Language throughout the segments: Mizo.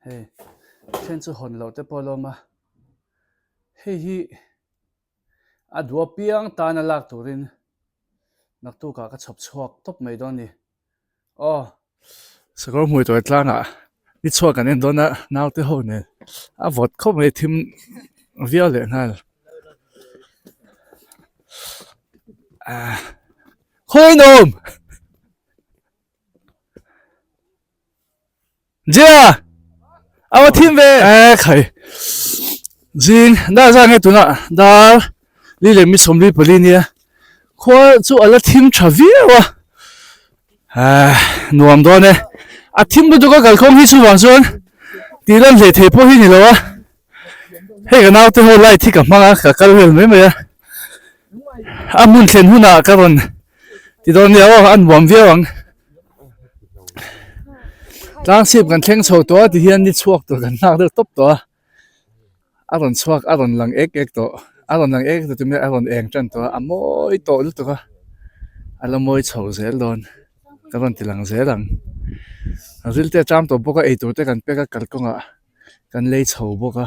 Hei then chu hawn loh te pawh a la awm a, hei hi a duh apiang tana lak turin naktukah ka chhawp chhuak tawp mai dawn a ni. Aw sakawr hmui tawih tlangah ni chhuak kan en dawn a naute ho nen a vawt khawp mai thim viau leh nghal ah khawi nuam. Jia! A va thim ve! E khai. Zing, dar zan nge tunah dar li leh mi 44 nia. Khua chu a la thim tha viau a. Ah, nuam dawn e. A thim lutuk a kalkhawm hi chuvang chuan tih lan hlei thei pawh hi ni lo a. Hei ka naute ho light hi ka hmang a, ka kal vel mai mai a. A hmun thlen hunah ka rawn ti dawn nia aw, a nuam viau ang. Tlang chhip kan thleng chho tawh a ti hian ni chhuak tur kan nghak deuh tawp tawh a a rawn chhuak a rawn lang ek ek tawh a rawn lang ek ek tawh tumia a rawn eng tan tawh a a mawi tawh lutuk a a la mawi chho zel dawn ka rawn ti lang zel ang ril te a cham tawh bawk a eitur te kan pek a kalkawngah kan lei chho bawk a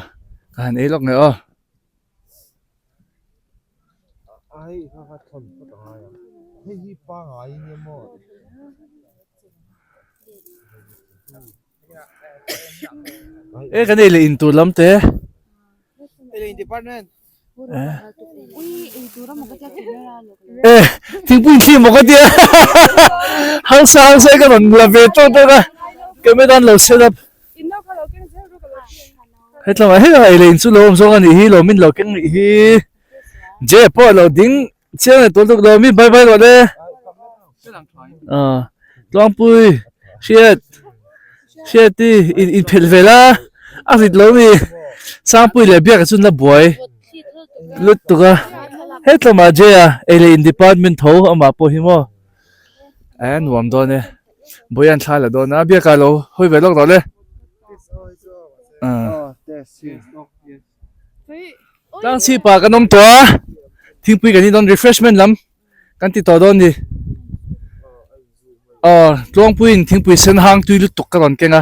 ka han ei lawk ngei aw. E kan ei leh in tur lam te. E thingpui thli maw ka tia hausa hausa ka rawn la ve tawk tawk a camera an lo set up. Hetlangah hei a ei leh in chu lo awm zawng a nih hi lo min lo keng nih hi J pawh a lo ding chiang leh tawh lutuk lo mi bye bye rawh le ah Tluangpui hriat hriati in in phelh ve la a rit lo mi Sangpui leh Biaka chu an la buai lutuk a hetlangah J a ei leh in department tho amah pawh hi maw a nuam dawn e Bawian thla la dawn a Biaka lo hawi ve lawk rawh le. Tlang chhip ah kan awm tawh a thingpui kan in dawn refreshment lam kan ti tawh dawn ni aw tluangpuiin thingpui sen hang tui lutuk ka rawn keng a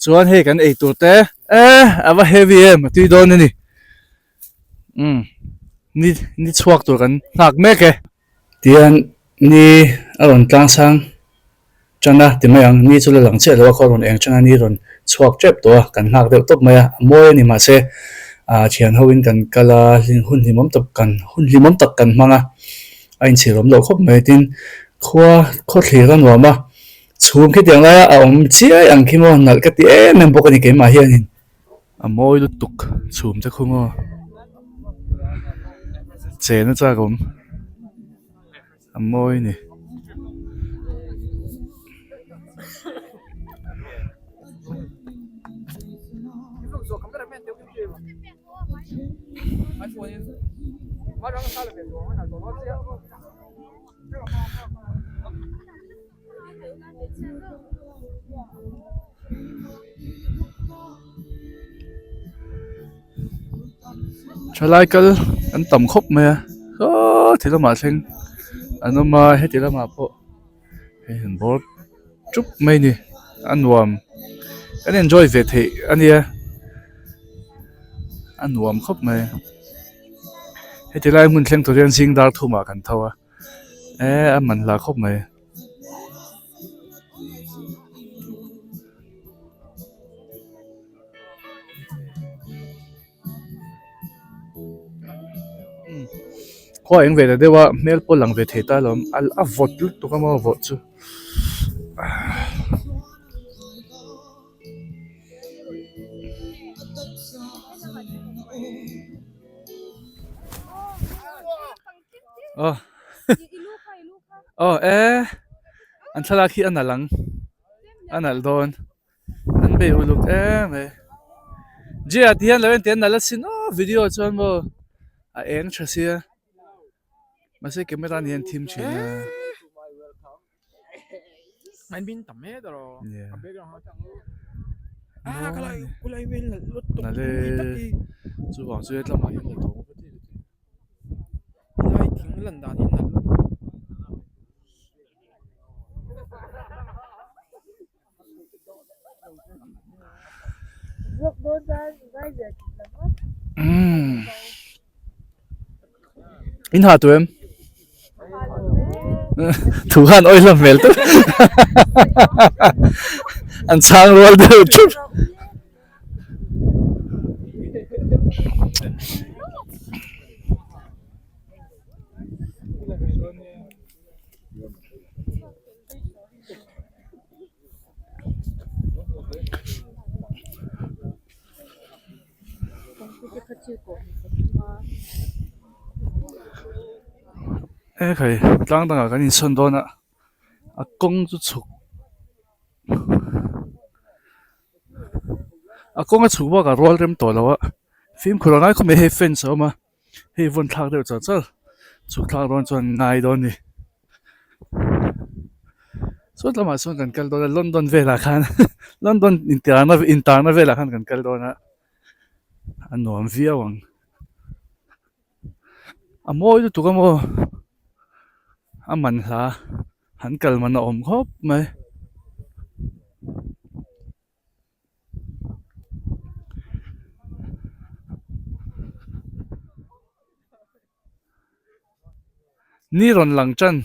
chuan hei kan ei tur te eh a va heavy em a tui dawn a ni umm ni ni chhuak tur kan nghak mek e. Tihian ni a rawn tlang sang tan a ti mai ang, ni chu la lang chiah lo a khaw rawn eng tan a ni rawn chhuak tep tawh a kan nghak deuh tawp mai a, a mawi a ni mahse ah thian ho in kan kal a hun hlimawm tak kan hun hlimawm tak kan hmang a, a inchhir awm loh khawp mai tin khua khaw thlir a nuam a, chhum khitiang laia a awm chiai ang khi maw nalh ka ti em em bawk a ni keimah hianin. A mawi lutuk chhum te khum aw chena chak awm a mawi a ni. Thalai kal an tam khawp mai a sawti lamah thleng an awm a heti lamah pawh hei an bawr tup mai a ni a nuam kan enjoy ve theih a nia a nuam khawp mai heti lai hmun thleng tur hian zing dar thumah kan tho a. Eh a man hla khawp mai. Khua eng ve ta deuh a hmel pawh lang ve thei ta lo a vawt lutuk a maw vawt chu. Aw aw e an thlalak hi a nalh ang a nalh dawn an bei uluk em mai Jia ti hian lo en teh a nalh asin aw video chuan maw a eng tha sia mahse camera ni hian thim thin a. Nalh e chuvang chu hetlamah hian la tawng vek a ni. Umm in ha tu em thu khan awih hlawm hmel tawp an chhang rual deuh thup. Ekhai tlang dangah kan insawn dawn a a kawng chu chhuk a kawng a chhuk bakah rual rem tawh lo a fimkhur a ngai khawp mai hei fence a awm a. Hei vawn thlak deuh char char chhuk thlak dawn chuan ngai dawn a ni saw lamah sawn kan kal dawn a London velah khan London intiarna intarna velah khan kan kal dawn a a nuam viau ang a mawi lutuk a maw a man hla an kal man a awm khawp mai. Ni rawn lang tan.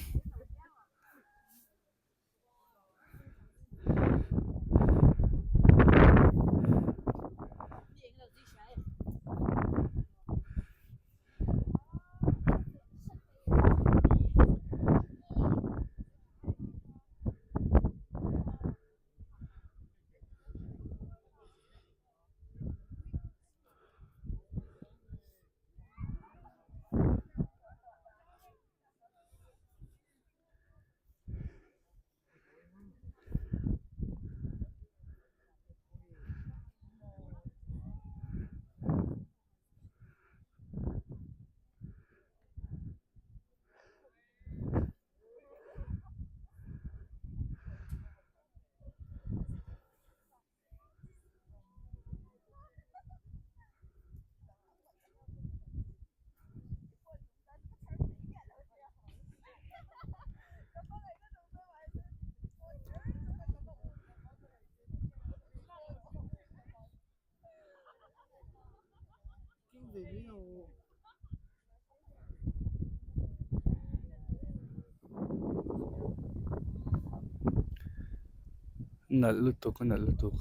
Nalh lutuk a nalh lutuk.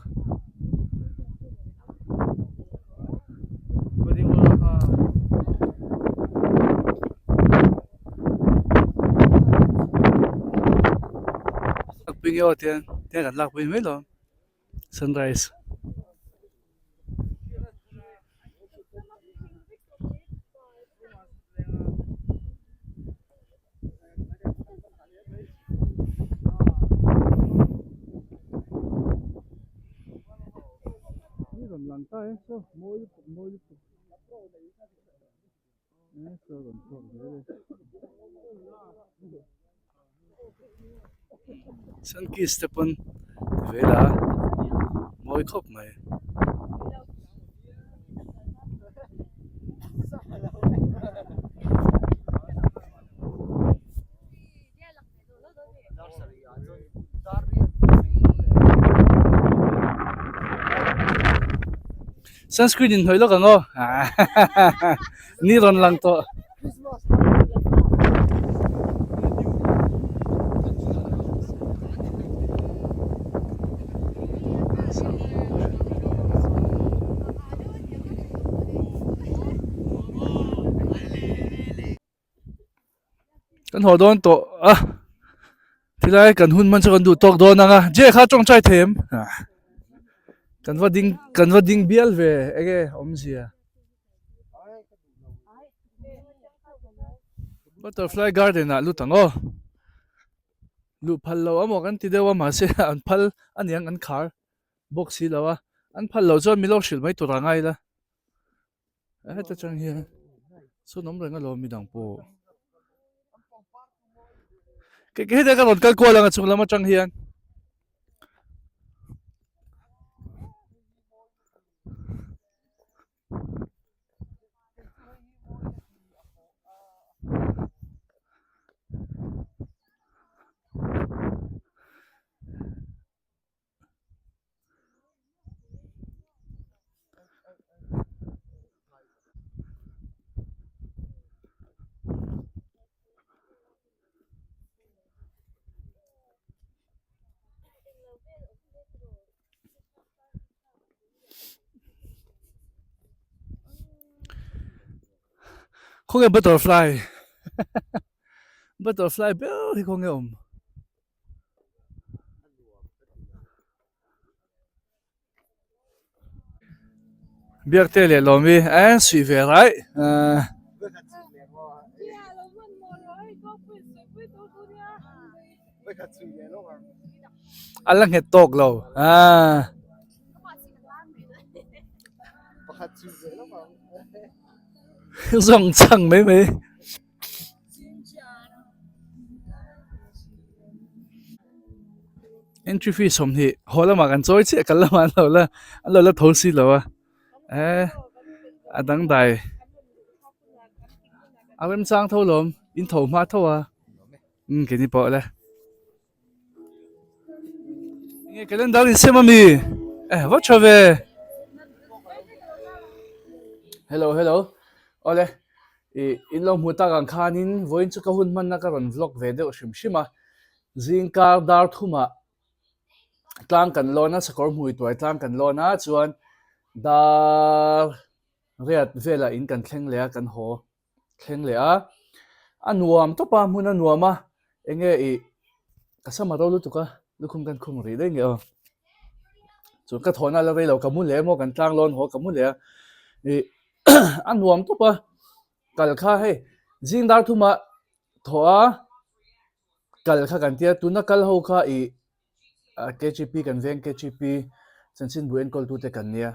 Lakpui nge aw tiang tiang kan lakpui mai lo. Sunrise. Ni rawn lang ta e saw mawi lutuk mawi lutuk e saw rawn chhuak zel e Sunkiss te pawn ti ve la mawi khawp mai. Sunscreen in hnawih lawk ang aw ni rawn lang tawh. Kan haw dawn tawh a tilai kan hun hman chu kan duh tawk dawn ang a je kha tawngtai thei em kan va ding kan va ding bial ve enge awmzia butterfly garden ah lut ang aw luh phal lo amaw kan ti deuh a mahse an phal aniang an khar bawk si lo a an phal loh chuan milo hrilh mai tur a ngai la. Heta tang hian sawn awm reng alawm midang pawh ke ke heta ka rawn kal kual ang a chung lam atang hian. Khawnge butterfly butterfly ber hi khawnge awm? Biakte leh Lawmi eh suih ve raih eh. A la nghet tawk lo ah. Zawng chhang mai mai. Entry fee 20 haw lamah kan chawi chiah kal lamah an lo la an lo la tho si lo a eh a dangdai a remchang tho lawm in tho hma tho a umm keini pawh le. Enge calendar in sem ami eh va tha ve hello hello awle ih in lo hmu tak ang khanin vawiin chu ka hun hmanna ka rawn vlog ve deuh hrim hrim a zingkar dar thumah tlang kan lawn a sakawr hmui tuai tlang kan lawn a chuan dar riat velah in kan thleng leh a kan haw. thleng leh a, a nuam tawp a hmun a nuam a enge ih ka sam a ro lutuk a lukhum kan khum rih daih nge aw chuan ka thawhna la rei lo ka mu leh emaw kan tlang lawn haw ka mu leh a ih a nuam tawp a kal kha hei zing dar thuma thawh a kal kha kan tia tuna kal ho kha ih K_G_P kan veng K_G_P chanchinbu enkawltute kan nia.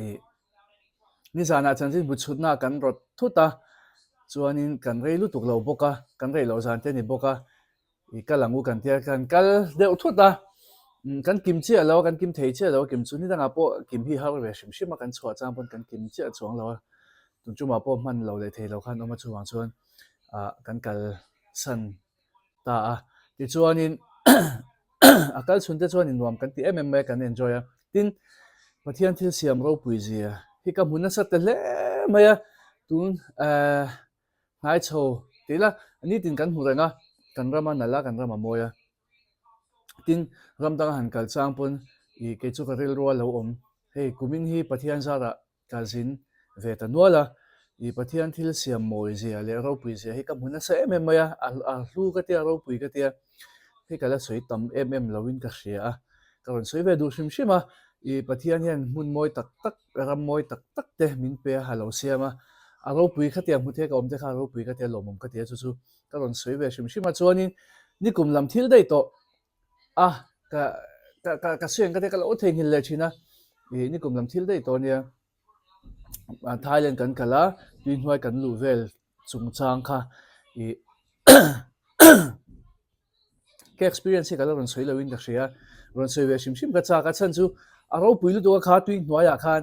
Ih nizanah chanchin bu chhutna kan rawt thut a chuanin kan rei lutuk lo bawk a kan rei loh zan te a ni bawk a ih kal ang u kan tia kan kal deuh thut a umm kan kim chiah lo a kan kim thei chiah lo a kim chu ni dangah pawh kim hi har ve hrim hrim a kan chhuah chang pawn kan kim chiah chuang lo a tun tumah pawh hman lo leh thei lo khan awm a chuvang chuan ah kan kal san ta a tichuanin a kal chhun te chuan nuam kan ti em em mai a kan enjoy a tin Pathian thil siam ropui zia hi ka hmu nasa ta hle mai a tun eh hnai chho tih ila nitin kan hmu reng a kan ram a nalh a kan ram a mawi a tin ram danga han kal chang pawn ih kei chu ka rilru a lo awm hei kumin hi Pathian zarah Ka zin ve ta nual a, i Pathian thil siam mawi zia leh ropui zia hi ka hmu nasa em em mai a, a hlu ka tia, a ropui ka tia, hei ka la sawi tam em em loin ka hria a, ka rawn sawi ve duh hrim hrim a, i Pathian hian hmun mawi tak tak, ram mawi tak tak te min pe a, a lo siam a, a ropui ka tia, hmu thei ka awm te kha a ropui ka tia, lawmawm ka tia chu chu ka rawn sawi ve hrim hrim a, chuanin nikum lam thil daih tawh A, ka, ka, ka, ka suiang ka te ka lo theihnghilh leh thin a, ih nikum lam thil daih tawh ania, Thailand kan kal a, tui hnuai kan luh vel chungchang kha ih ka experience hi ka la rawn sawi loin ka hria, rawn sawi ve hrim hrim ka chak a, chhan chu a ropui lutuk a kha tui hnuaiah khan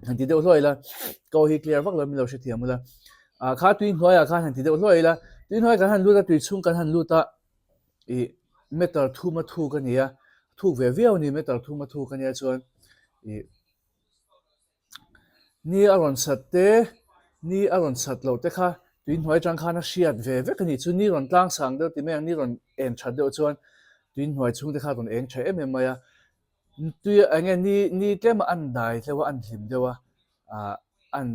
han ti deuh hluai ila ko hi clear vak lo min lo hrethiam ula ah kha tui hnuaiah khan han ti deuh hluai ila tui hnuai kan han lut a tui chhung kan han lut a ih meter thum a thuk a ni a thuk ve viau a ni meter thum a thuk a nia chuan ih ni a rawn sat te ni a rawn sat loh te kha tui hnuai atang khan a hriat ve vek a ni chu ni rawn tlang sang deuh ti mai ang ni rawn en that deuh chuan tui hnuai chhung te kha a rawn eng tha em em mai a. Tui eng nge ni ni tlem a an dai tleuh a an hlim deuh a ah an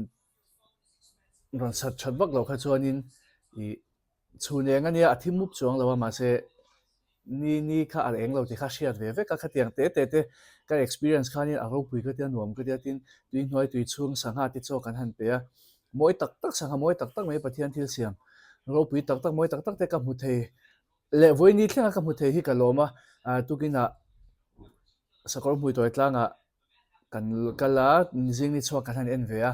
rawn sat that vak lo kha chuanin ih chhun eng ania a thim mup chuang lo a mahse ni ni kha a eng lo tih kha hriat ve vek a khatiang te te te ka experience khanin a ropui ka tia nuam ka tia tin tui hnuai tui chhung sangha te chaw kan han pe a mawi tak tak sangha mawi tak tak mai Pathian thil siam ropui tak tak mawi tak tak te ka hmu thei Leh vawiini thlenga ka hmu thei hi ka lawm a, tukinah sakawr hmui tawi tlangah kan kal a, zing ni chhuak kan han en ve a,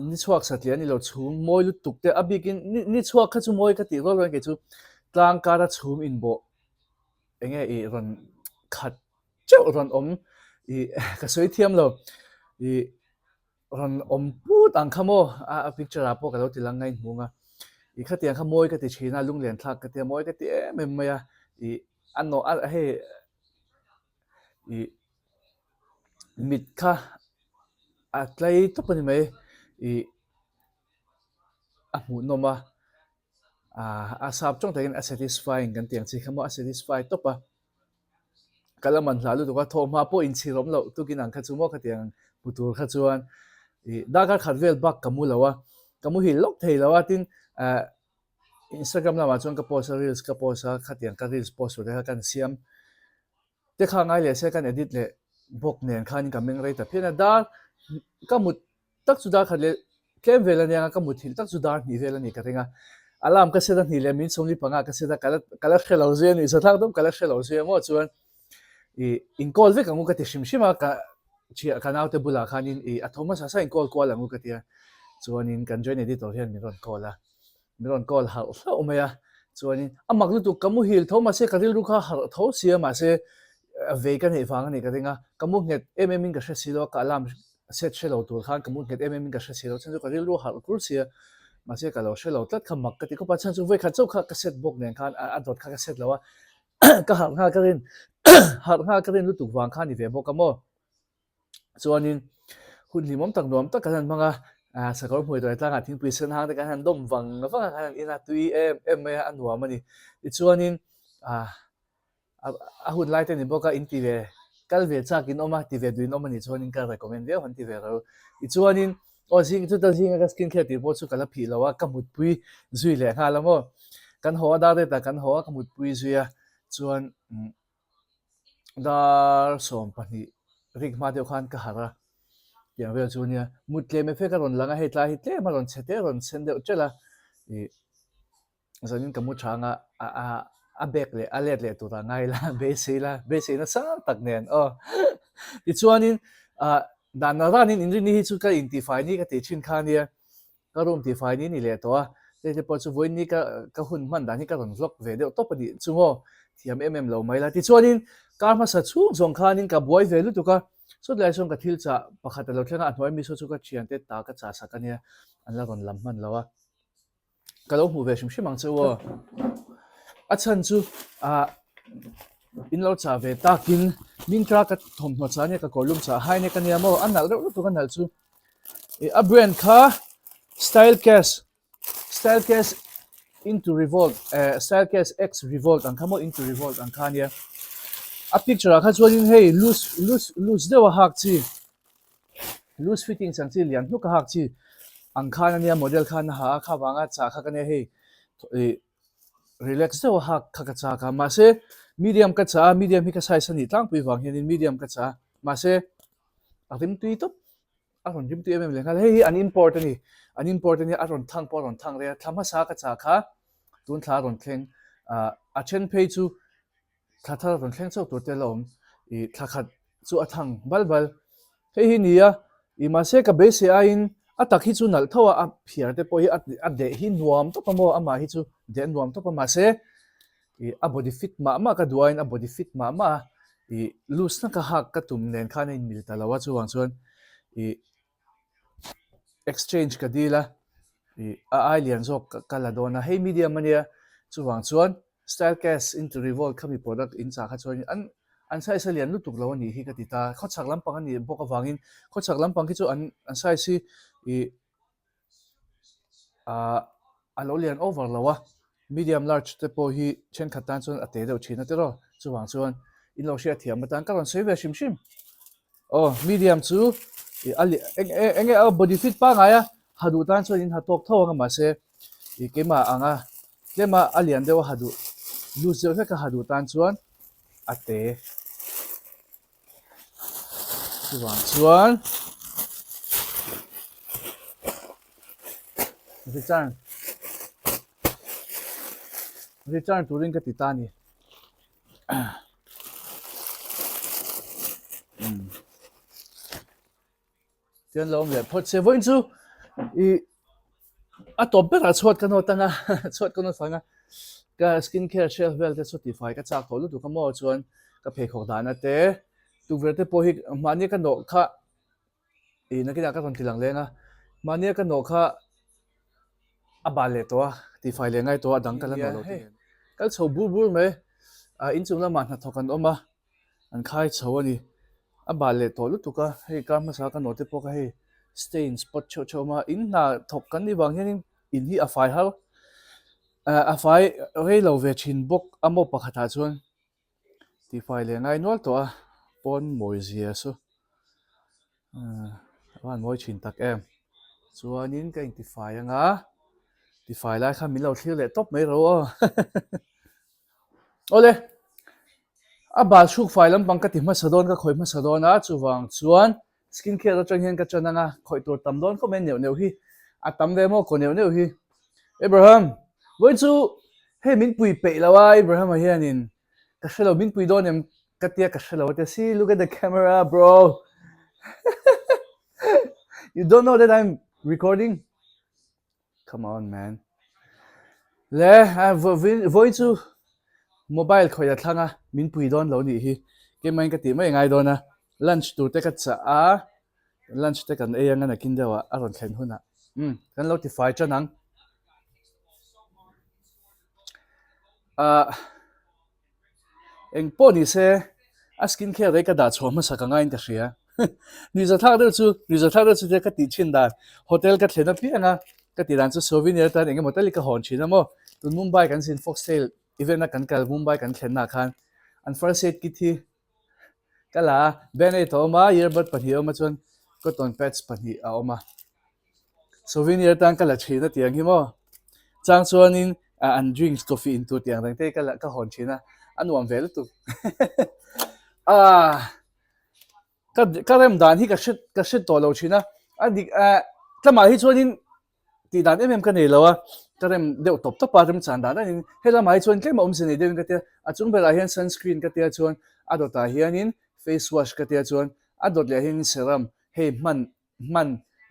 ni chhuak satliah a ni lo chhum mawi lutuk te a bikin ni chhuak kha chu mawi ka tih rual rual kei chu tlang kara chhum inbawh eng nge ih rawn khat teuh rawn awm ih ka sawi thiam lo ih. Rawn awm put ang kha maw? A picture ah pawh ka lo ti lang ngaih hmung a. I khatiang kha mawi ka ti thin a, lunglen thlak ka tia mawi ka ti em em mai a. I a nawh a hei i mit kha a tlai tawp a ni mai. I a hmuhnawm a, a sap tawng takin a satisfying kan tih ang chi kha maw a satisfy tawp a. Ka la man hlah lutuk a, thawhhma pawh inchhir awm loh tukin ang kha chu maw khatiang hmu tur kha chuan Ih darkar khat vel bak ka mu lo a, ka muhil lawk thei lo a, tin eh Instagram lamah chuan ka post a, reels ka post a, khatiang ka reels post tur te kha kan siam te kha ngai leh se kan edit leh bawk nen khanin ka meng rei ta phian a, dar ka mut tak chu dar khat leh tlem vel a nia ka muthilh tak chu dar hnih vel a ni ka ring a, alarm ka set a hnih leh min sawmli panga ka set a, ka la ka la hre lo zui a ni, zathlak deuh ka la hre lo zui a maw chuan ih in call vek ang u ka ti hrim hrim a, ka thiah ka naute bulah khanin ih a tho hmasa sa in call kual ang u ka ti a, chuanin kan joint editor hian min rawn call a. Min rawn call harh hlauh mai a, chuanin a mak lutuk ka muhil tho mahse ka rilru kha harh tho si a mahse vei ka neih vang a nih ka ring a, ka mu nghet em em in ka hre si lo a, ka alarm set hre lo tur khan ka mu nghet em em in ka hre si lo, chhan chu ka rilru harh kur si a, mahse ka lo hre lo tlat kha mak ka ti khawp a, chhan chu vawikhat chauh kha ka set bawk nen khan a dawt kha ka set lo a, ka harh nghal ka rin harh nghal ka rin lutuk vang kha a ni ve bawk a maw. Chuanin hun hlimawm tak nuam tak kan han hmang a, ah sakawr hmui tawi tlangah thingpui sen hang te kan han dawm vang vang a, kan han in a tui em em mai a, a nuam a ni. Tichuanin ah a hun lai te ni bawk a, in ti ve kal ve chak in awm a, ti ve duh in awm a nih chuanin ka recommend viau han ti ve ro. Tichuanin aw zing chuta zinga ka skin care tih pawh chu ka la phih lo a, ka mutpui zui leh nghal a maw. Kan haw a dar retah kan haw a, ka mutpui zui a, chuan Dar 20 rik hma deuh khan ka harh a, tiang vel chu nia mut tlem effect a rawn lang a, hei tlai hi tlem a rawn chhe te a rawn sen deuh ṭelh a, ih zanin ka mu chang a, a bag leh a let leh turah ngai ila beisei ila beisei nasa tak nen aw tichuanin ah dan ranin inrinni hi chu ka intifai ni ka tih ṭhin kha nia. Ka room tihfai ni ni leh tawh a, hei te pawh chu vawiin ni ka ka hun hman dan hi ka rawn vlog ve deuh tawp a nih chu maw, thiam em em lo mai la. Tichuanin kar hmasa chhung zawng khanin ka buai ve lutuk a, sawtlai sawn ka thil chah pakhat a lo thleng a, a hnuai mi saw chu ka thiante ta ka chah sak a nia, an la rawn lam hman lo a, ka lo hmuh ve hrim hrim ang che u aw. A chhan chu ah in lo chah ve takin Myntra ka thawmhnaw chah a nia, ka kawrlum chah hai nek a nia maw, a nalh reuh lutuk a nalh chu. Ih a brand kha style cash style cash into revolt eh style cash x revolt ang kha maw into revolt ang kha ania a picture ah kha chuanin hei loose loose loose deuh a hak chi loose fittings ang chi lian hnuk a hak chi ang khan ania model khan a ha a kha vanga chah kha ka nia hei ih relax deuh a hak kha ka chak a mahse medium ka chah a medium hi ka size a nih tlangpui vang hianin medium ka chah a mahse a rimtui tawp a rawn rimtui em em leh nghal hei hi an import a ni an import a nia a rawn thang pawh a rawn thang rei a thla hmasa ka chah kha tun thla a rawn thleng ah a then phei chu thla thar a rawn thleng chauh tur te a la awm ih thla khat chu a thang bal bal hei hi ni a ih mahse ka beisei aiin a tak hi chu nalh tho a a phiar te pawh hi a deh hi nuam tawp a maw amah hi chu deh nuam tawp a mahse Ih a body fit mah mah ka duh aiin a body fit mah mah a, ih loose na ka hak ka tum nen khan a inmil ta lo a chuvang chuan ih exchange ka dil a, ih a ai lian zawk ka la dawn a, hei medium a nia chuvang chuan style cast into revolt khami product in chah kha chuan an an size a lian lutuk lo a nih hi ka ti ta, khawchhak lampang a nih bawk avangin khawchhak lampang khi chu an an size hi ih ah a lo lian over lo a medium large te pawh hi thenkhat tan chuan a te deuh thin a tiraw chuvang chuan in lo hriat thiam atan ka rawn sawi ve hrim hrim aw medium chu ih a lian eng eng nge a body fit pangngai a ha duh tan chuan in ha tawk tho ang a mahse ih keimah anga tlema a lian deuh a ha duh loose deuh hlek a ha duh tan chuan a te. Chuvang chuan return return turin ka ti ta a ni. Tian lo awm leh phawt se vawiin chu ih a tawp berah chhuat ka nawt ang a chhuat ka nawt fang a ka skin care shelf vel te chu tifai ka chak tawh lutuk a maw chuan ka pheikhawk dahna te tukverh te pawh hi mahni ka nawh kha ih nakinah ka rawn ti lang leng a mahnia ka nawh kha a bal leh tawh a tifai leh ngai tawh a dang ka la nawh lo te kal chho bur bur mai ah inchung lamah hnathawk an awm a. An khai chho a ni. A bal leh tawh lutuk a, hei kar hmasa ka nawh te pawh kha hei stain spot theuh theuh a awm a, in hna thawk kan nih vang hianin in hi a fai har ah a fai rei lo ve thin bawk a maw pakhatah chuan tihfai leh ngai nual tawh a pawn mawi zia saw. A van mawi thin tak em. Chuanin ka intifai anga tifai lai khan min lo thlir leh tawp mai ro aw. Awle, a bal hruk fai lampang ka ti hmasa dawn ka khawih hmasa dawn a, chuvang chuan skin care atang hian ka ṭan anga khawih tur tam dawn khawp mai neuh neuh hi a tam ve maw kaw neuh neuh hi. Abraham, vawiin chu hei min pui peih lo a Abraham-a hianin ka hre lo min pui dawn em ka tia ka hre lo a tia see look at the camera bro you don't know that I'm recording come on man le vawiin chu mobile khawih a thlang a min pui dawn lo nih hi keimahin ka tih mai ngai dawn a lunch tur te ka chah a lunch te kan ei anga nakin deuh ah a rawn thlen hunah umm kan lo tifai tan ang. Ahh eng pawh ni se a skin care hi ka dah chhuah hmasa ka ngaiin ka hria nuihzathlak deuh chu nuihzathlak deuh chu tia ka tih thin dan hotel ka thlen apiang a ka tih dan chu souvenir atan eng emaw tal hi ka hawn thin a maw tun Mumbai kan zin foxtail event a kan kal Mumbai kan thlenna ah khan an first aid kit hi ka la a band-aid a awm a earbud pahnih a awm a chuan cotton pads pahnih a awm a. Souvenir atan ka la thin a tiang hi maw chang chuanin ah an drinks coffee in tur tih ang reng te hi ka la ka hawn thin a a nuam ve lutuk ah ka ka rem dan hi ka hre ka hre tawh lo thin a a dik ah tlamah hi chuanin tih dan em em ka nei lo a ka rem deuh tawp tawp a remchan dan danin helamah hi chuan tlem a awmze nei deuhin ka tia a chung berah hian sunscreen ka tia chuan a dawtah hianin face wash ka tia chuan a dawt leh hianin serum hei hman hman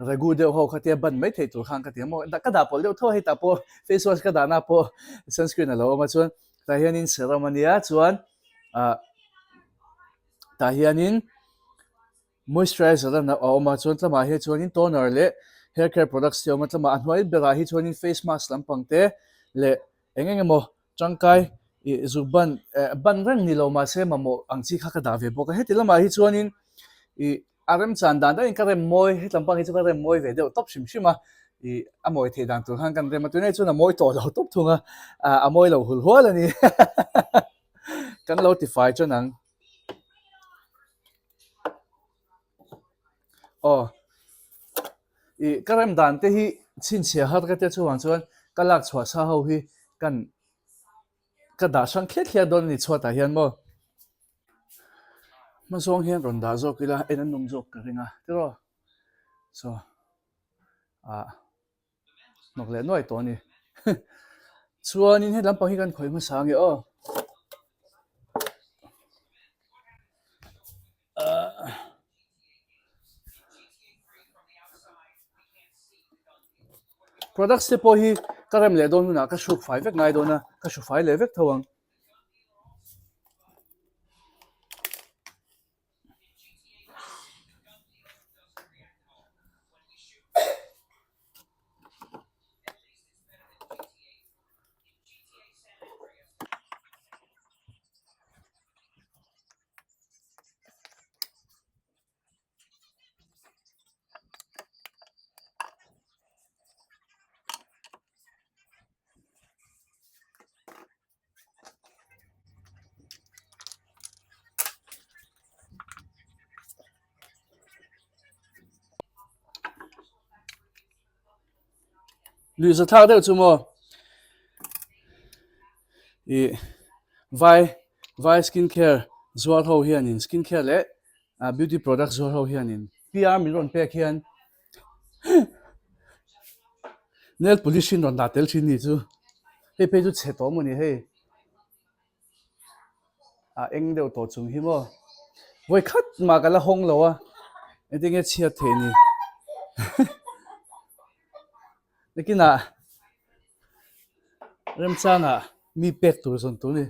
regu deuh ho kha tia ban mai theih tur khan ka ti a maw ka dah pawlh deuh tho a hei tah pawh face wash ka dahna pawh sunscreen a lo awm a chuan tah hianin serum a nia chuan ah tah hianin moisturizer a awm a chuan tlamah hi chuanin toner leh hair care products te a awm a tlamah a hnuai berah hi chuanin face mask lampang te leh eng eng emaw tangkai ih zuk ban eh ban reng ni lo mahse mamawh ang chi kha ka dah ve bawk a heti lamah hi chuanin ih a remchan dan daihin ka rem mawi hetlam pang hi chu ka rem mawi ve deuh tawp hrim hrim a ih a mawi theih dan tur khan kan rem a tunah hi chuan a mawi tawh lo tawp thung a ah a mawi lo hul hual a ni kan lo tifai chuan ang aw ih ka rem dan te hi chhinchhiah har ka tia chuvang chuan ka lak chhuah sa ho hi kan ka dah hrang thliah thliah dawn a ni chhuatah hian maw hma zawng hian rawn dah zawk ila en an awm zawk ka ring a tiraw saw ah hnawk leh nuai tawh a ni chuanin he lampang hi kan khawih hmasa ang e aw ah. Products te pawh hi ka rem leh dawn hunah ka hruk fai vek ngai dawn a, ka hru fai leh vek tho ang. Lui za thlak deuh chu maw ih vai vai skin care zuar ho hianin skin care leh ah beauty product zuar ho hianin P R min rawn pek hian nail polish in rawn dah tel thin ni chu hei phei chu chhe tawh maw ni hei a eng deuh tawh chung hi maw vawi khat mah ka la hawng lo a engtin nge chhiat theih ni nakinah remchangah mi pek tur zawn tur a ni.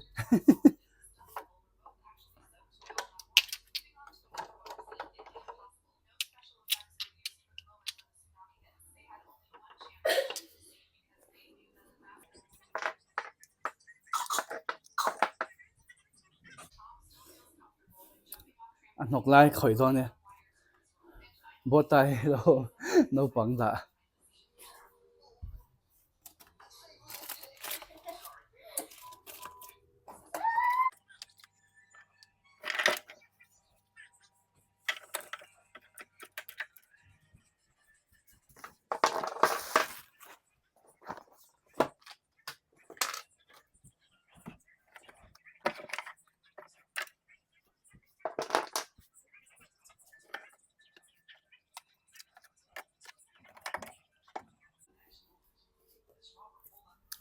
A hnawk lai khawih dawn e bawtai lo naupang dah.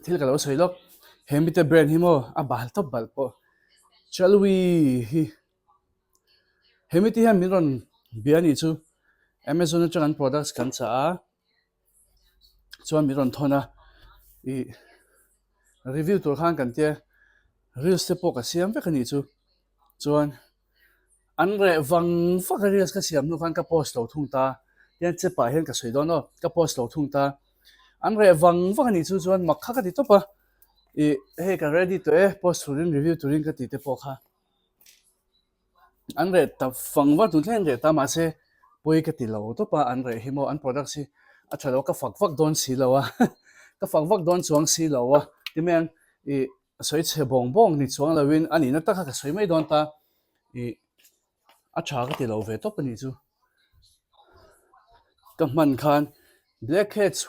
Thil ka lo sawi lawk, he mite brand hi maw a bal tawp balh pawh Chalwi hi he mite hian min rawn bia anih chu Amazon atang an products kan chah a chuan min rawn thawn a ih review tur khan kan tia reels te pawh ka siam vek anih chu chuan. An reh vang vak a reels ka siam hnu khan ka post lo thung ta tian che pah hian ka sawi dawn aw ka post lo thung ta an reh vang vak a nih chu chuan mak kha ka ti tawp a ih hei ka ready tawh e post turin review turin ka ti te pawh kha an reh ta vang vak tun thleng an reh ta mahse pawi ka ti lo tawp a an reh hi maw an products hi a tha lo ka fak vak dawn si lo a ka fak vak dawn chuang si lo a ti mai ang ih. A sawi chhe bawng bawng ni chuang loin a nihna taka ka sawi mai dawn ta ih a tha ka ti lo ve tawp a nih chu ka hman khan black heads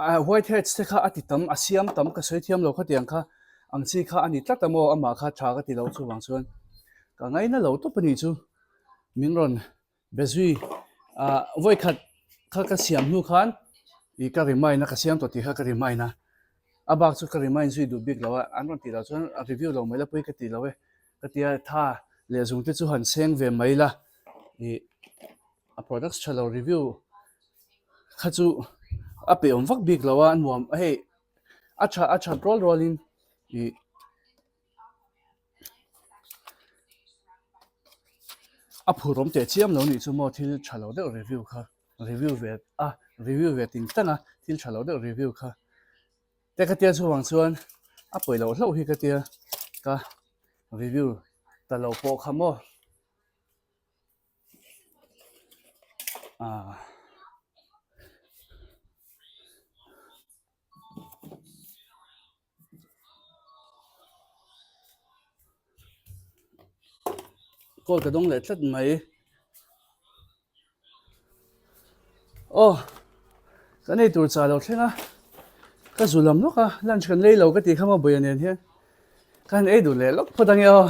ah white heads te kha a ti tam a siam tam ka sawi thiam lo khatiang kha ang chi kha a ni tlat a maw amah kha tha ka ti lo chuvang chuan ka ngaina lo tawp a nih chu min rawn Bezui ah vawikhat kha ka siam hnu khan ih ka remind a ka siam tawh tih kha ka remind a a bak chu ka remind zui duh bik lo a an rawn tih loh chuan a review lo mai la pawi ka tih lo e ka ti a tha leh zung te chu han seng ve mai la ih a products tha lo review kha chu a pe awm vak bik lo a a nuam hei a tha a that rual rual in ih. A phur awm teh chiam lo nih chu maw thil tha lo deuh review kha review ve a review ve ting tlang a thil tha lo deuh review kha te ka tia chuvang chuan a pawi loh hlauh hi ka tia ka review ta lo pawh kha maw. Ah. Call ka dawng leh tlat mai aw kan ei tur chah lo thleng a ka zu lam lawk a lunch kan lei lo ka tih kha maw buia nen hian ka han ei duh leh lawk phawt ange aw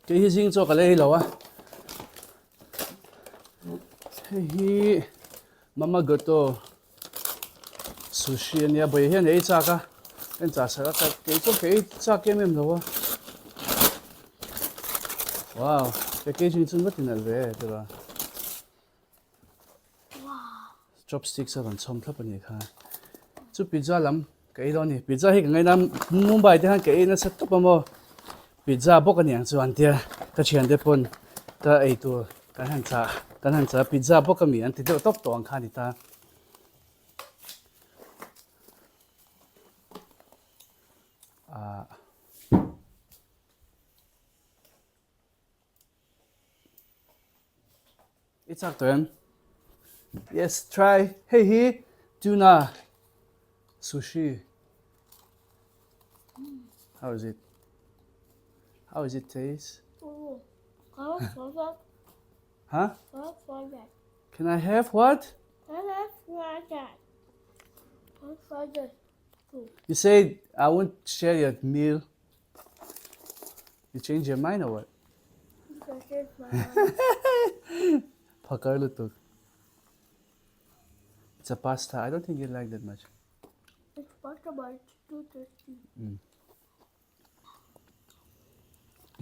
kei hi zing chaw ka la ei lo a hei hi mama goto. Sushi ania bawihi hian ei chak a en chah sak a ka kei chu ka ei chak em em lo a wow packaging chu va ti nalh ve e tira chopsticks a rawn chhawm thlap a nih kha chu pizza lam ka ei dawn a ni pizza hi ka ngaina Mumbai te khan ka ei nasa tawp a maw pizza bawk a niang chu an tia ka thiante pawn ka ei tur kan han chah kan han chah pizza bawk a mi an ti deuh tawp tawh ang kha a ni ta. Ah. I chak tawh em? Yes, try. Hei hi tuna sushi. How is it? How is it taste? Huh? Can I have what? You say I won't share your meal. You change your mind or what? Phakar lutuk. It's a pasta. I don't think you like that much. It's pasta, but it's too tasty. Mm.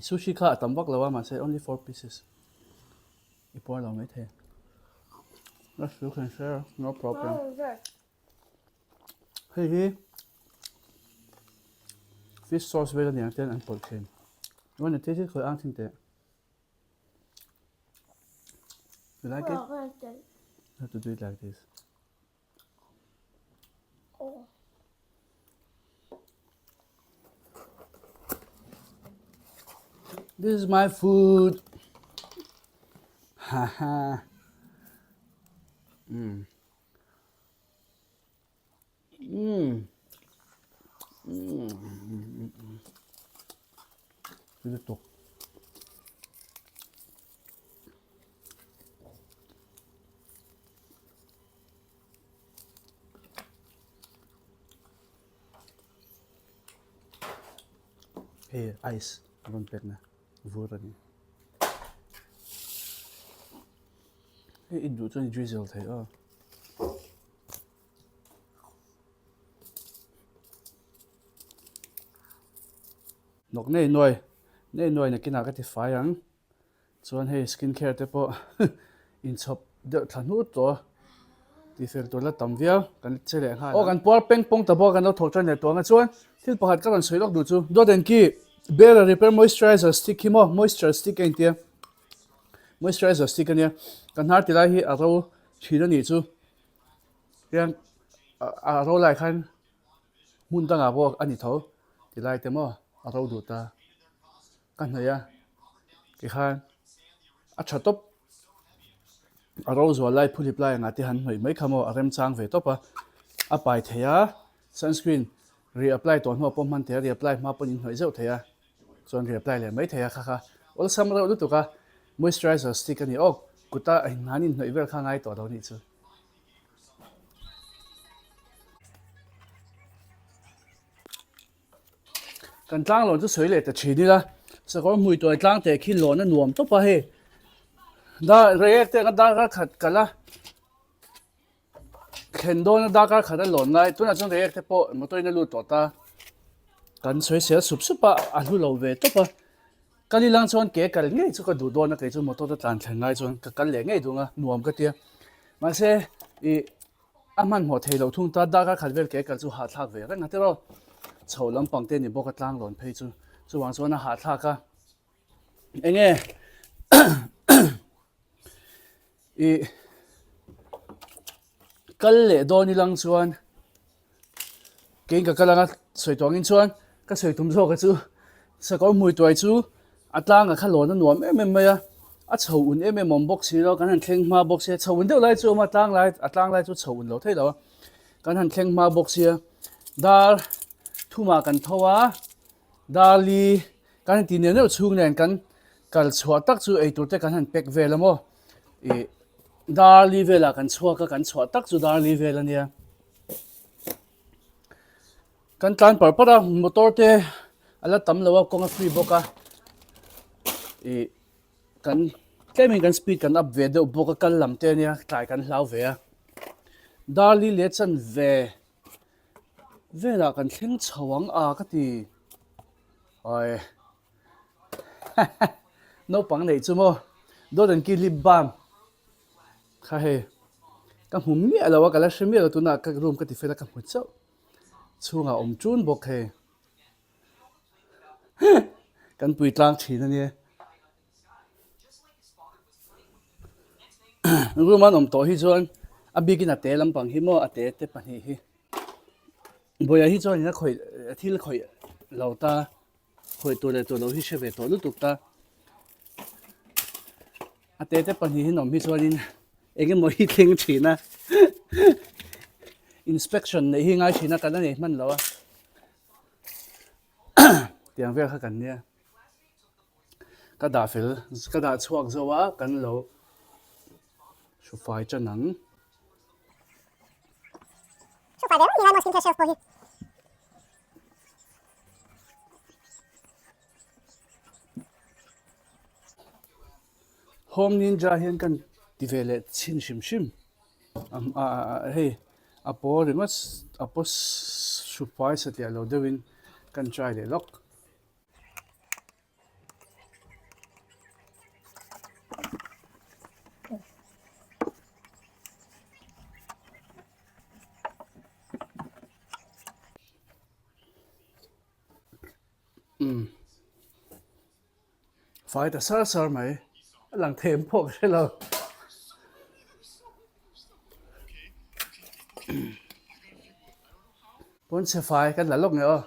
Sushi kha a tam vak lo a mahse only 4 pieces. I puar lo mai thei. Yes, you can share, no problem. Hei hi fish sauce vel aniang ten an pawlh thin. You want to taste it? Khawi ang thin teh. You like it? You have to do it like this. Oh. This is my food. Ha ha. Mm. Mm. Mm. Lutuk. Hei ice a rawn pek na vur a ni. Hei i duh chuan i drizzle thei aw. Hnawk nei nuai nei nuai nakinah ka ti fai ang. Chuan hei skin care te pawh inchhawp deuh thla hnut tawh a, tihfel tur la tam viau kan che leh nghal. Aw kan puar peng pawng ta bawk a kan lo thawk tan leh tawh ang a chuan thil pakhat ka rawn sawi lawk duh chu dawt en khi Bera repair moisturizer stick hi maw moisture stick a intia moisturizer stick a nia ka hnar ti lai hi a ro thin a nih chu hian a ro lai khan hmun dangah pawh a ni tho ti lai te maw a ro duh ta. Ka hnaih a tikhan a tha tawp a ro zual lai phuhlip lai angah te han hnawih mai kha maw a remchang ve tawp a a pai thei a sunscreen reapply tawh hnuah pawh hman thei a reapply hma pawhin in hnawih zeuh thei a chuan reapply leh mai thei a kha kha awlsam reuh lutuk a moisturizer stick a ni awk kuta han inhnawih vel kha a ngai tawh lo nih chu. Kan tlang lawn chu sawi leh ta thin ila, sakawr hmui tuai tlang teh khi lawn a nuam tawp a hei. Dar reiek te anga darkar khat kal a, thlen dawn a darkar khat a lawn lai, tunah chuan reiek te pawh motor in a lut tawh ta. Kan sawi sel sup sup a, a hlu lo ve tawp a. Kal ilang chuan ke kal ngei chu ka duh dawn a, kei chu motor te tlan thlen lai chuan ka kal leh ngei duh ang a, nuam ka tia. Mahse ih. A hmanhmawh thei loh thung ta, darkar khat vel ke kal chu hahthlak ve reng a tiraw. Chho lampang te ni bawk a tlang lawn phei chu chuvang chuan a hahthlak a. Enge i kal leh dawn ilang chuan Keiin ka kal anga sawi tawh angin chuan ka sawi tum zawk a chu sakawr hmui tuai chu a tlangah kha lawn a nuam em em mai a, a chho un em em awm bawk si lo, kan han thleng hma bawk sia, chho un deuh lai chu a awm a, tlang lai a tlang lai chu chho un lo thei lo a, kan han thleng hma bawk sia, dar thumah kan tho a, dar li kan han ti neuh neuh chhung nen kan kal chhuah tak chu eitur te kan han pack vel a maw ih dar li velah kan chhuak a, kan chhuah tak chu dar li vel a nia. Kan tlan par par a motor te a la tam lo a kawng a free bawk a ih kan tlemin kan speed kan up ve deuh bawk a kal lam te ania tlai kan hlau ve a darli leh chan ve velah kan thleng chho ang a ka ti awi naupang neih chu maw dawt an ki lip balm. Kha hei, ka hmu miah lo a, ka la hre miah lo tunah ka room ka ti fel a ka hmu chauh. Chhungah awm ṭun bawk hei. Kan pui tlang ṭhin a nia. Room an awm tawh hi chuan a bikin a te lampang hi maw a te te pahnih hi. Bawihah hi chuan in a khawih thil khawih lo ta. Khawih tur leh tur lo hi hre ve tawh lutuk ta. A te te pahnihin awm hi chuanin eng emaw hi thleng thin a. Inspection neih hi ngai thin a kan la nei hman lo a. Tiang vel kha kan nia. Ka dah fel ka dah chhuak zo a kan lo hrufai tan ang. Hrufai ve reng ni lai maw skincare shelf pawh hi. Home Ninja hian kan ti ve leh chhin hrim hrim hei a paw ringawt a paw hrufai satliah lo deuhin kan try leh lawk. Umm fai ta sar sar mai a lang them pawh ka hre lo. Pawn chhe fai kan la lawk nge aw.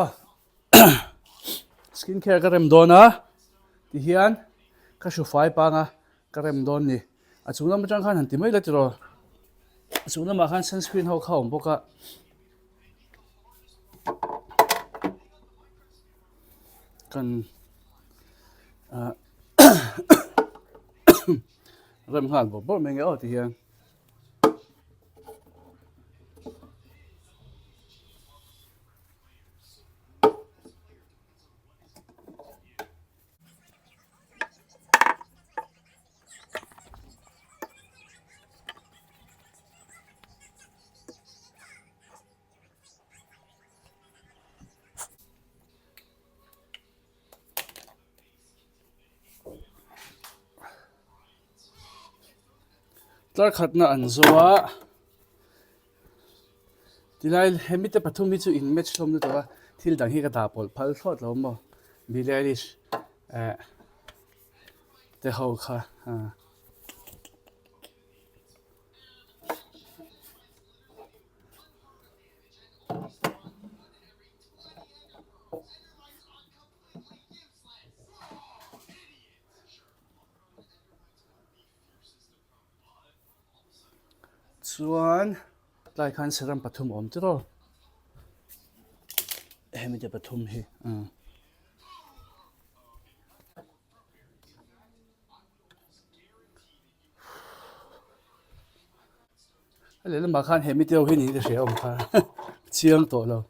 Aw skin care ka rem dawn a tihian ka hru fai pang a ka rem dawn ni a chung lam atang khan han ti mai la tiraw a chung lamah khan sunscreen ho kha a awm bawk a. Kan ah rem nghal bawrh bawrh mai nge aw tihian. Tlar khatna an zo a, tilai hemi te pathum hi chu in match hlawm lutuk a, thil dang hi ka dah pawlh phal thlawt lo maw Billie Eilish eh te ho kha ah. Chuan tlai khan serum pathum a awm tiraw hemi te pathum hi ah. A lehlamah khan hemi te ho hi niin ka hria awm kha chiang tawh lo.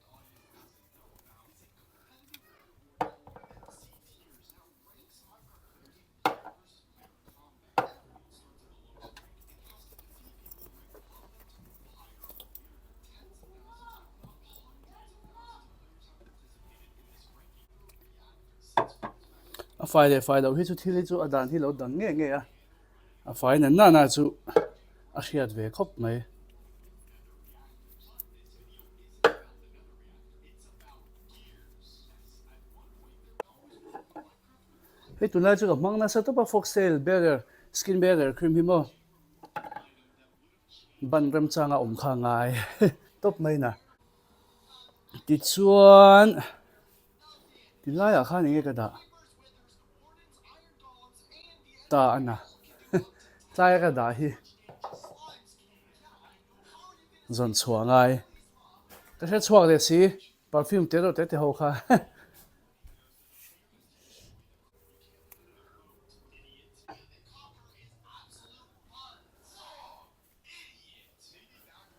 A fai leh fai loh hi chu thil hi chu a dan hi lo dang ngei ngei a a fai na na na chu a hriat ve khawp mai. Hei tunlai chu ka hmang nasa tawp a foxtail barrier skin barrier cream hi maw ban remchanga awm kha a ngai tawp mai na tichuan tilaiah khan enge ka dah ta a na tlaia ka dah hi zawn chhuah a ngai ka hre chhuak leh si perfume te erawh te te ho kha.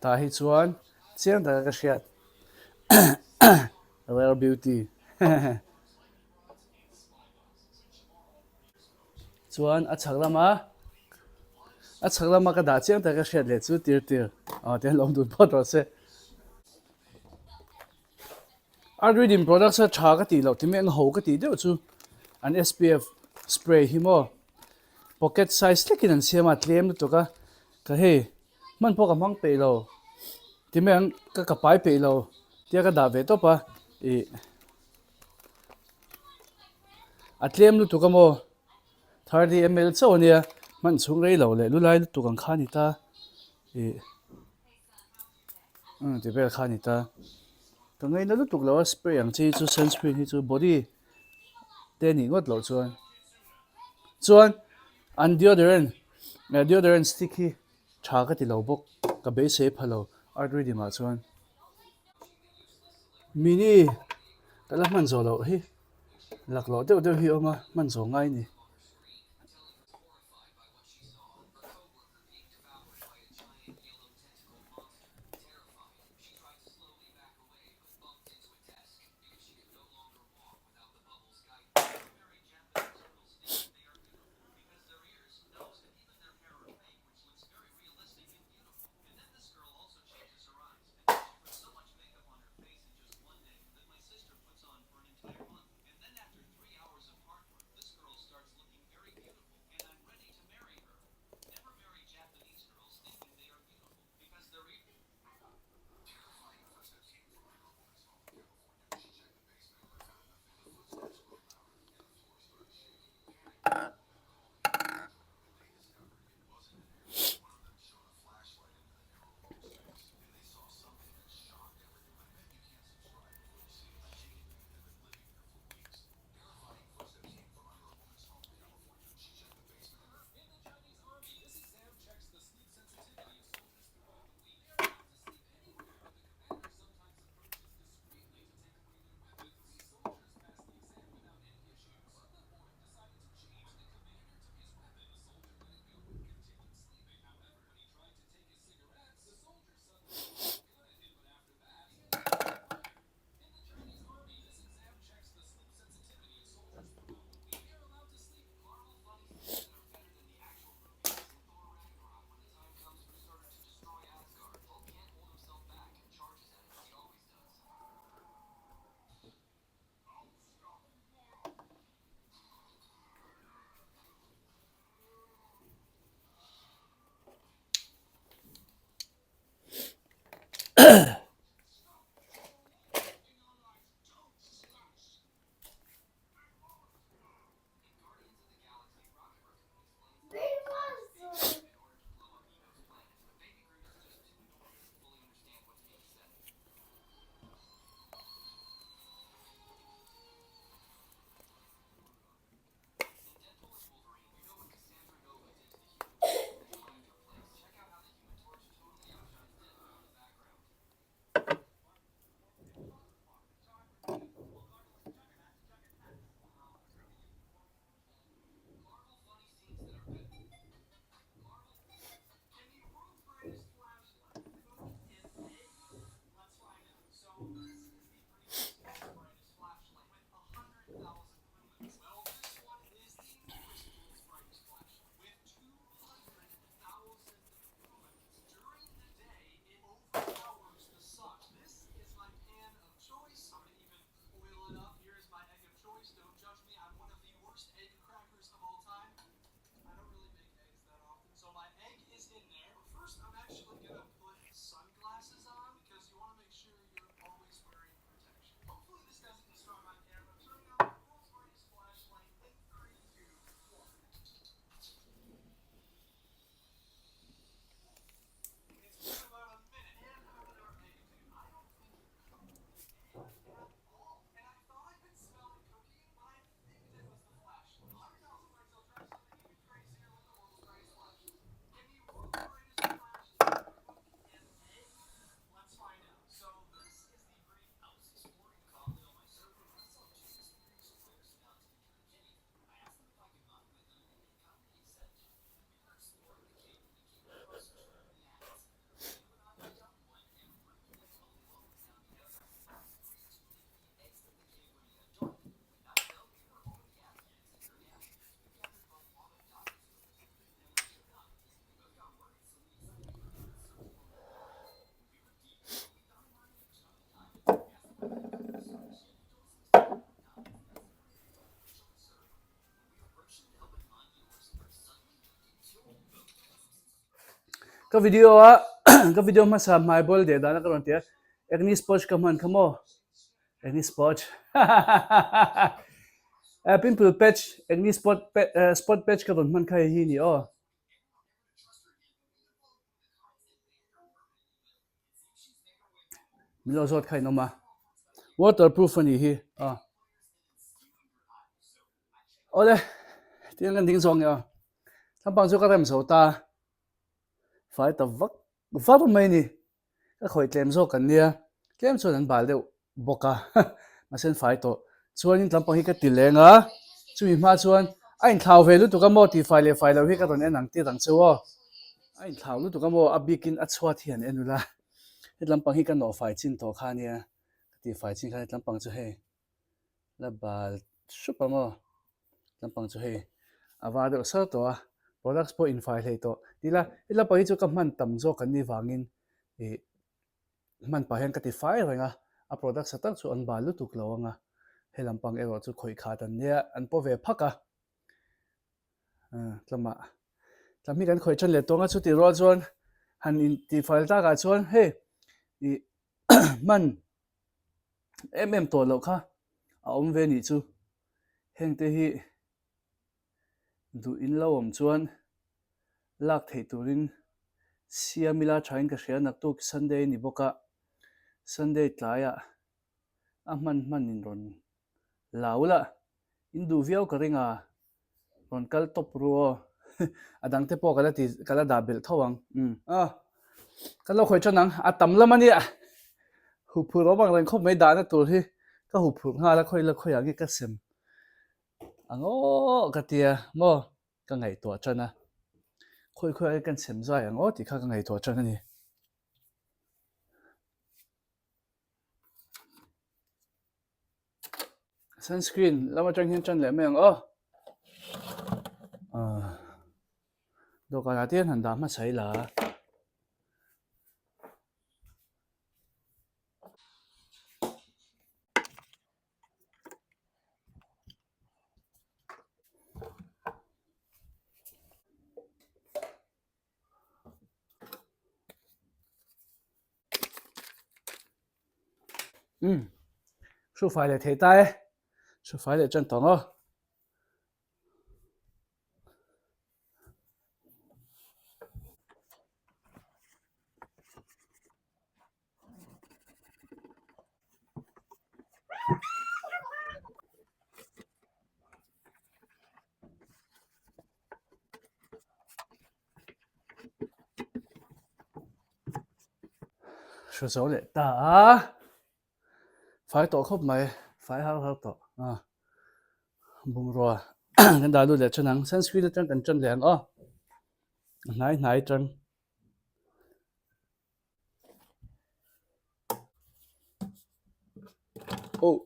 Tah hi chuan chiang taka ka hriat Rare Beauty chuan a chhak lama a chhak lama ka dah chiang taka ka hriat leh chu tir tir aw tihian lo awm dun phawt rawh se. Art Reading products a tha ka tih loh ti mek ho ka tih deuh chu an SPF spray hi maw pocket size hlekin an siam a tlem lutuk a ka hei hman pawh ka hmang peih lo ti mai ang ka ka pai peih lo tia ka dah ve tawp a ih a tlem lutuk a maw 30 ml chauh a nia hman chhung rei lo leh lulai lutuk ang kha a ni ta ih. Umm ti vel kha a ni ta. Ka ngaina lutuk lo a spray ang chi hi chu sunscreen hi chu body te nih ngawt loh chuan. Chuan an deodorant eh deodorant stick hi tha ka ti lo bawk ka beisei pha lo art reading ah chuan. Mini ka la hman zawh loh hi laklawh deuh deuh hi a awm a hman zawh ngai a ni. Ka video a ka video hmasa hmai bawl deh dan a ka rawn ti a acne spot ka hman kha maw acne spot pimple patch acne spot spot patch ka rawn hman kha hei hi ni aw. Min lo zawt kha in awm a waterproof a nih hi a awle tiang kan ding zawng nge aw thlampang chu ka rem zo ta fai ta vak var mai a ni ka khawih tlem zawk kan nia tlem chuan an bal deuh bawk a mahse an fai tawh chuanin tlampang hi ka ti leng a chumi hma chuan a inthlau ve lutuk a maw tih fai leh fai lo hi ka rawn en ang tir ang cheu aw a inthlau lutuk a maw a bikin a chhuat hi an en ula he tlampang hi ka nawh fai chin tawh kha ania ka tih fai chin kha he tlampang chu hei la bal hrup a maw tlampang chu hei a var deuh sar tawh a products pawh infai hlei tawh ti ila he tlampang hi chu ka hman tam zawk an nih vangin ih hman pah hian ka ti fai reng a, a product sa tak chu an bal lutuk lo ang a, he lampang erawh chu khawih khat an nia, an paw ve phak a, tlamah tlam hi kan khawih tan leh tawng a, chutih rual chuan han in tih fai takah chuan hei ih hman em em tawh loh kha a awm ve nih chu, hengte hi duh in lo awm chuan lak theih turin siam ila thain ka hria naktuk Sunday a ni bawk a, Sunday tlaiah a hman hman in rawn la ula, in duh viau ka ring a, rawn kal tawp ru aw, a dang te pawh ka la ti ka la dah belh tho ang, umm a ka lo khawih tan ang, a tam lam a nia, huphurh awm ang reng khawp mai dahna tur hi ka huphurh nghal a khawi la khawiah nge ka sem ang aw ka tia maw. Ka ngaihtuah tan a, khawi khawi ai kan chhem zai ang aw tih kha ka ngaihtuah tan a ni. Sunscreen lam atang hian tan leh mai ang aw. Dawhkanah te hian han dah hmasa ila. Umm hru fai leh thei ta e hru fai leh tan tawng aw. Hru zo leh ta a, fai tawh khawp mai, fai har har tawh a, bungrua kan dah lut leh thin ang, sunscreen atang kan tan leh ang aw, a hnai hnai tan. Oh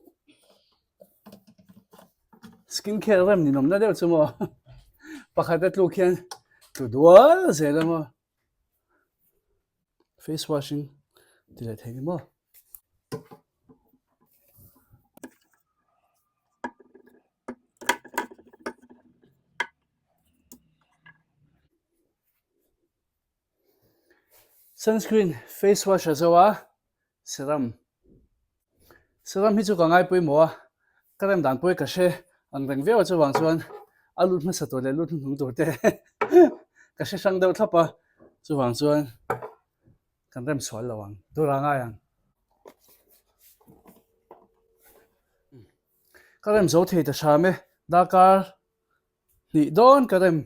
skin care rem ni nawmna deuh chu maw pakhat a tluk hian tlu dual zel a maw face washing ti leh thei ni maw. Sunscreen, face wash a zo a, serum. Serum hi chu ka ngai pawimawh a, ka rem dan pawh hi ka hre ang reng viau a chuvang chuan a lut hmasa tur leh lut hnuhnung tur te ka hre hrang deuh thlap a, chuvang chuan kan rem sual lo ang, tur a ngai ang. Ka rem zo thei ta hram e, darkar hnih dawn ka rem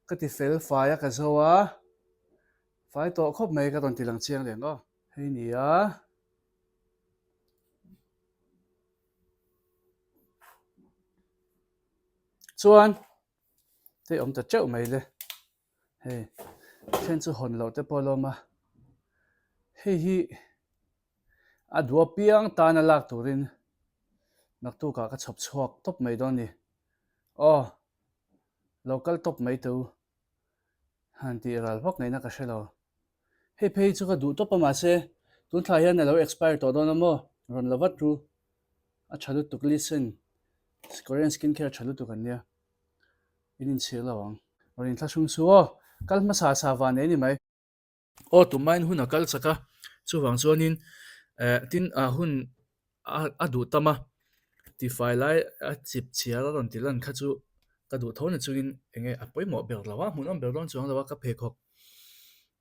ka ti fel fai a ka zo a, fai tawh khawp mai ka rawn ti lang chiang leh ang aw. Hei nia. Chuan hei awm ta teuh mai le. Hei then chu hawn loh te pawh a lawm a. Hei hi a duh apiang tana lak turin naktukah ka chhawp chhuak tawp mai dawn a ni. Aw lo kal tawp mai teh u. Han tih ral vak ngaihna ka hre lo. Hei phei chu ka duh tawp a mahse tun thla hian a lo expire tawh dawn a maw? Rawn la vat ru. A tha lutuk listen Korean skin care tha lutuk an nia. In inchhir lo ang. Rawn inthlahrung su aw. Kal hmasa sa van nei ni mai. Aw tummain hun a kal chak a, chuvang chuanin eh tin a hun a duh tam a, tifai lai a chip chhiar a rawn ti lan kha chu ka duh tho na chungin eng nge a pawimawh ber lo a, hmunawm ber dawn chuang lo a ka pheikhawk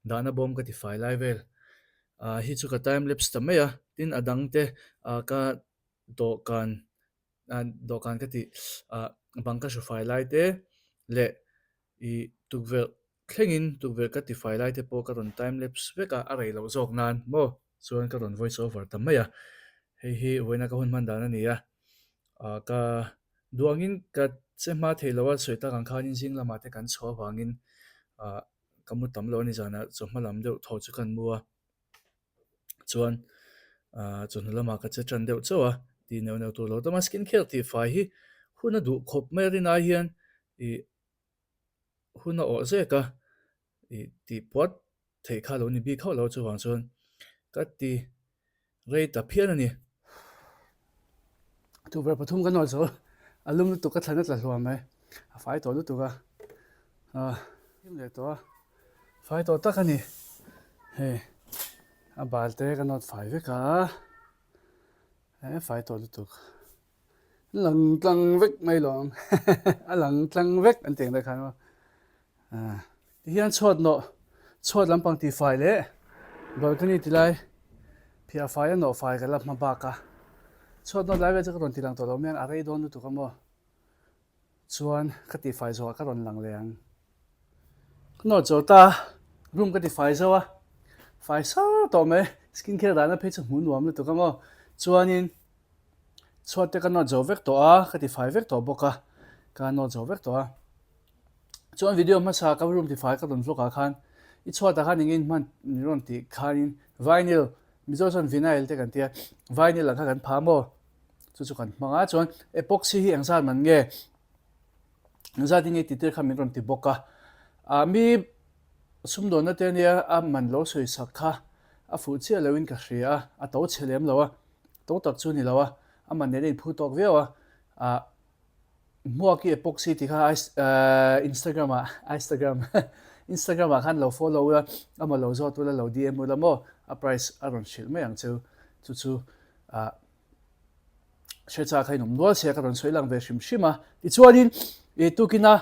dahna bawm ka tifai lai vel ah hi chu ka time lapse ta mai a, tin a dang te ah ka dawhkan ah dawhkan ka tih ah bang ka hru fai lai te leh ih tukverh Thlengin tukverh ka tifai lai te pawh ka rawn time lapse vek a, a rei loh zawk nan maw chuan ka rawn voice over ta mai a. Hei hi vawiina ka hun hman dan a ni a, ah ka duangin ka che hma thei lo a, sawi tak ang khanin zing lamah te kan chhuah avangin ah ka mu tam lo a ni zanah chawhma lam deuh thaw chu kan mu a, chuan ah chawhnu lamah ka che tan deuh chauh a, tih neuh neuh tur lo tam a, skin care tihfai hi hun a duh khawp mai a rinai hian ih hun a awh zek a, ih tih puat theih kha lo ni bik hauh lo chuvang chuan ka ti rei ta phian a ni. Tukverh pathum ka nawt zo a lum lutuk ka thlan a tla hluam mai, a fai tawh lutuk a, ah hlim leh tawh a, fai tawh tak a ni, hei a bal te ka nawt fai vek a, eh fai tawh lutuk. Lang tlang vek mai lo ang a lang tlang vek an tih ang deuh khan maw ah tihian chhuat nawh chhuat lampang tih fai leh balcony ti lai phiah fai a nawh fai ka la hma bak a chhuat nawh lai vel chu ka rawn ti lang tawh lo mai ang a rei dawn lutuk a maw chuan ka tih fai zawhah ka rawn lang leh ang ka nawh zo ta room ka ti fai zo a fai sar tawh mai skin care dahna phei chu hmuh nuam lutuk a maw chuanin. Chhuat te ka nawt zo vek tawh a, ka tifai vek tawh bawk a, ka nawt zo vek tawh a. Chuan video hmasa ka room tifai ka rawn vlog ah khan i chhuatah khan engin hman ni rawn tih khanin vinyl, Mizo chuan vinyl te kan tia, vinyl ang kha kan pha maw? Chu chu kan hmang a, chuan epoxy hi engzat man nge, engzat in nge tih tir kha min rawn ti bawk a. Ah mi sumdawnna te ania a man lo sawi sak kha a fuh chiah loin ka hria a, a to chhe lem lo a. To tak chu ni lo a, a man nen a inphu tawk viau a, ah Hmuaki epoxy tih kha Instagram ah Instagram Instagram ah khan lo follow ula, amah lo zawt ula lo DM ula maw a price a rawn hrilh mai ang cheu, chu chu ah hre chak kha in awm nual sia ka rawn sawi lang ve hrim hrim a. Tichuanin ih tukina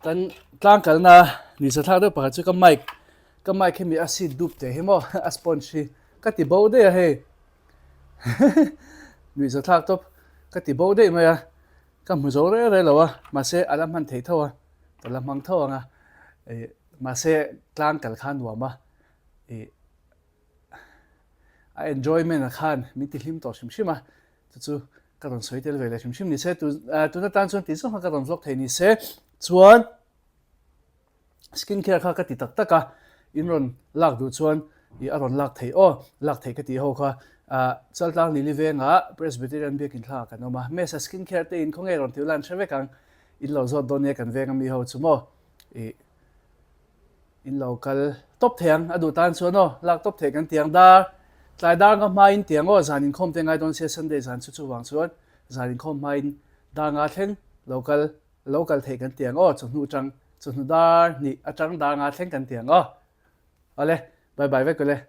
kan tlang kalna ni zathlak deuh pakhat chu ka mic ka mic hemi a seat dup teh hi maw a sponge hi ka ti bo daih a hei. Nuih za thlak tawp ka ti bo daih mai a, ka hmu zo reng reng lo a, mahse a la hman thei tho a, ka la hmang tho ang a, ih mahse tlang kal kha nuam a, ih a enjoyment a khan min ti hlim tawh hrim hrim a, chu chu ka rawn sawi tel ve leh hrim hrim ni se, tun atan chuan tih zawng kha ka rawn vlog thei ni se chuan. Skin care kha ka ti tak tak a, in rawn lak duh chuan ih a rawn lak theih aw, lak theih ka tih ho kha ah Chaltlang Lili vengah Presbyterian biakin thla kan awm a, Mesa skin care te in khawnge rawn tih ula an hre vek ang, in lo zawt dawn nia kan veng ami ho chu maw ih in lo kal tawp thei ang a duh tan chuan aw lak tawp theih kan ti ang dar tlai dar nga hmain ti ang aw zan inkhawm te ngai dawn sia Sunday zan chu chuvang chuan zan inkhawm hmain dar nga thleng lo kal Lo kal theih kan ti ang aw, chawhnu atang, chawhnu dar hnih atang dar nga thleng kan ti ang aw. Awle, Bye bye vek ule.